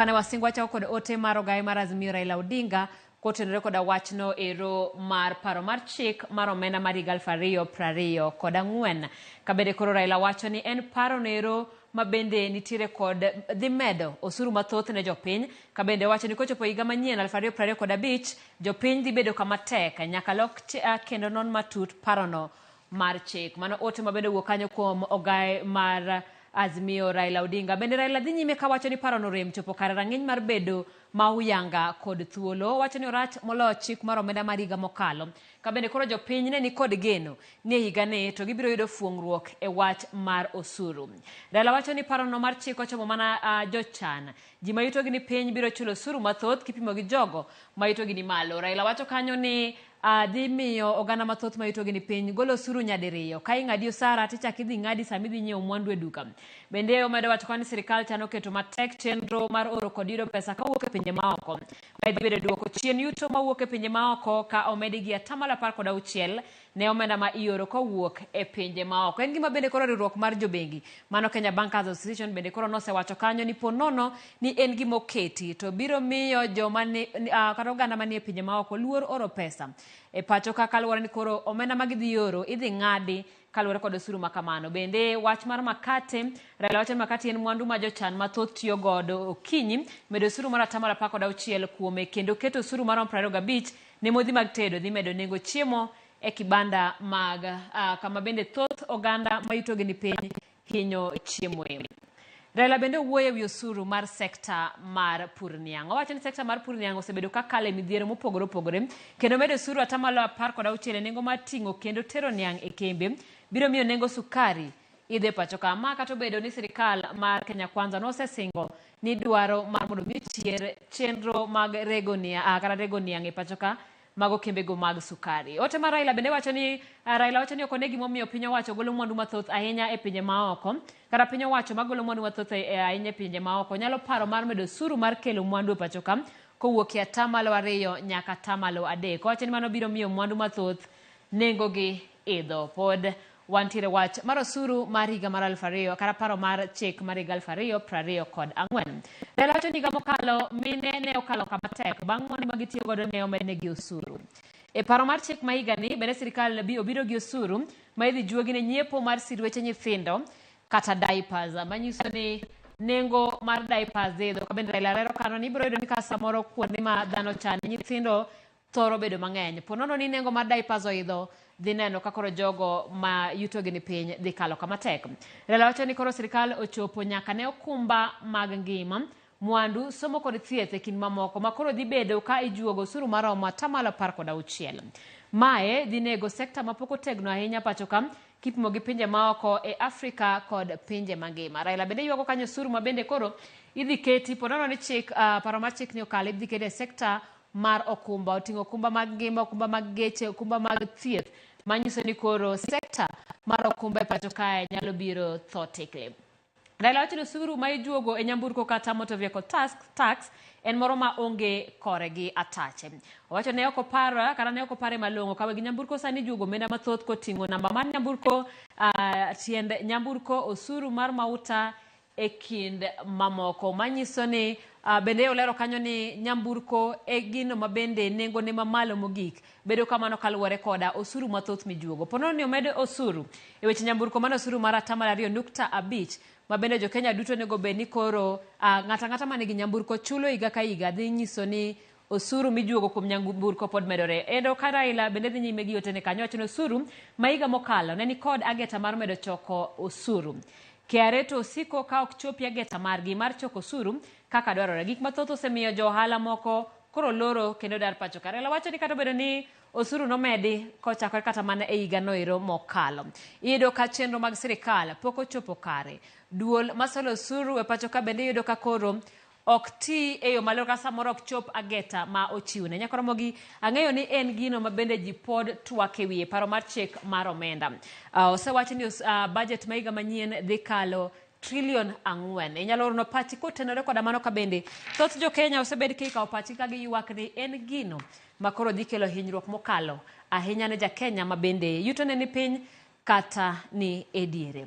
Kane Wasingwa wachako kod ote mar ogaye mar Azimio Raila Odinga kotenore koda wachno ero mar paro mar chik mar omenda mar higa 2024. Kabende koro Raila wacho ni en paro nero ma bende nitiere kod dhi medo osuru mathoth ne jopiny. Kabende owacho ni kochopo higa manyien 2025 jopiny dhi bedo kama tek nyaka lok kendo non matut parono mar chik. Mano ote ma bende owuok kanyo kuom ogaye mar Azimio Raila Odinga. Bende Raila dhi nyime kawacho ni parono rem chopo kare rang'iny mar bedo ma huyanga kod thuolo. Owacho ni orach moloyo chik mar omenda mar higa mokalo. Ka bende koro jopiny ne ni kod geno ni e higani to gibiro yudo fuong'ruok e wach mar osuru. Raila wacho ni parono mar chik ochomo mana jochan. Ji ma yutogi ni piny biro chulo osuru mathoth kipimo gi jogo ma yutogi ni malo. Raila wacho kanyo ni dhi miyo oganda mathoth ma yutogi ni piny golo osuru nyadiriyo. Ka ing'adi osara tichak idhi ng'adi sama idhi nyiewo mwandu e duka. Bende omedo wacho ni sirikal chano keto matek chenro mar oro kod yudo pesa kawuok e pinje maoko. Ma idhi bedo duoko chien yuto mawuok e pinje maoko ka omedi gi atamalo 16 ne omenda ma ioro kowuok e pinje maoko. En gima bende koro riwruok mar jobengi mano Kenya Bankers Association bende koro nosewacho kanyo ni po nono ni en gima oketi to biro miyo joma ni, kata oganda manie pinje maoko luor oro pesa e pacho ka kaluwore ni koro omenda ma gidhi oro idhi ng'adi kaluwore kod osuru ma kamano. Bende wach mar makate, Raila wacho ni makate en mwandu ma jochan mathoth tiyo godo okinyi, medo osuru mar atamalo 16 kuome kendo keto osuru maromo 25 ne modhi mag tedo dhi medo nengo chiemo e kibanda mag kama bende thoth oganda ma yutogi ni piny hinyo chiemoe. Raila bende owuoyo ewi osuru mar sekta mar pur niang'. Owacho ni sekta mar pur niang' osebedo ka kalo e midhiero mopogore opogore kendo medo osuru atamalo 16 e nengo mar ting'o kendo tero niang' e kembe biro miyo nengo sukari idho e pacho ka. Ma kata obedo ni sirikal mar Kenya Kwanza nosesingo ni dwaro mar mondo mi ochier chenro mag rego niang' kata rego niang' e pacho ka mago kembego mag sukari. Ote mar Raila bende wacho ni Raila wacho ni ok one gimomiyo piny owacho golo mwandu mathoth ahinya e pinje maoko. Kata piny owacho magolo mwandu mathoth ahinya e pinje maoko nyalo paro mar medo osuru mar kelo mwandu e pacho ka kowuok e atamalo 2 nyaka atamalo 3. Owacho ni mano biro miyo mwandu mathoth nengogi idho. Pod wantiere wach mar osuru mar higa mar 2000 kata paro mar chik mar higa 2024. Raila wacho ni higa mokalo mine ne okalo kama tek bang' mwandu ma gitiyo godo ne omednegi osuru. E paro mar chik ma higani bende sirikal obiro gi osuru ma idhi juogi ne nyiepo mar sirweche nyithindo kata diapers manyiso ni nengo mar diapers dhi idho. Ka bende Raila lero kanyo ni ibiro yudo ni ka samoro kuonde ma dhano chande nyithindo thoro bedo mang'eny. Po nono ni nengo mar diapers oidho dhi neno ka koro jogo ma yutogi ni piny dhi kalo kama tek. Raila wacho ni koro sirikal ochopo nyaka ne okumba mag ngima, mwandu, somo kod thieth e kind mamoko ma koro dhi bedo ka ijuogo osuru maromo atamalo 16. Mae dhi nego sekta mapok otegno ahinya pacho ka kipimo gi pinje maoko e Afrika kod pinje mangima. Raila bende ywago kanyo osuru ma bende koro idhi keti po nono ni chik paro mar chik ni okalo idhi keti e sekta mar okumba. Oting'o okumba mag ngima, okumba mag geche, okumba mag thieth, manyiso ni koro sekta mar okumba e pacho kae nyalo biro tho tikli. Raila wacho ni osuru ma ijuogo e nyamburko kata motor vehicle tax en moro ma onge kore gi atache. Owacho ne ok oparo kata ne ok opare malong'o ka weg nyamburko sani ijuogo omenda mathoth koting'o namba mar nyamburko, tiend nyamburko, osuru mar mauta e kind mamoko. Manyiso ni bende olero kanyo ni nyamburko e gino ma bende nengone mamalo mogik bedo kamano kaluwore koda osuru mathoth mijuogo. Po nono ni omed osuru e weche nyamburko mano osuru mar atamalo 2.5 ma bende jo Kenya duto onego bed ni koro ng'ato ang'ata manigi nyamburko chulo higa ka higa dhi nyiso ni osuru mijuogo kuom nyamburko pod medore. Endo ka Raila bende dhi nyime gi otene kanyo wacho ni osuru ma higa mokalo ne nikod ageta mar medo choko osuru. KRA to osiko ka ok chopi ageta margi mar choko osuru kaka dwarore. Gik mathoth osemiyo jo ohala moko koro loro kendo dar pacho ka. Raila wacho ni kata obedo ni osuru nomedi kochakore kata mana e higa noero mokalo. Iyudo ka chenro mag sirikal pok ochopo kare. Duol masolo osuru e pacho ka bende iyudo ka koro ok ti e yo maler kata samoro ok chop ageta ma ochiwne. Nyakoromogi ang'eyo ni en gino ma bende ji pod twak e wiye paro mar chik mar omenda. Osewach ni budget ma higa manyien dhi kalo trilion 4. Inyalo orono pachi kotenore koda mano ka bende thoth jo Kenya osebed kikawo pachi ka giywak ni en gino ma koro dhi kelo hinyruok mokalo ahinya ne ja Kenya ma bende yutone ni piny kata ni e diere.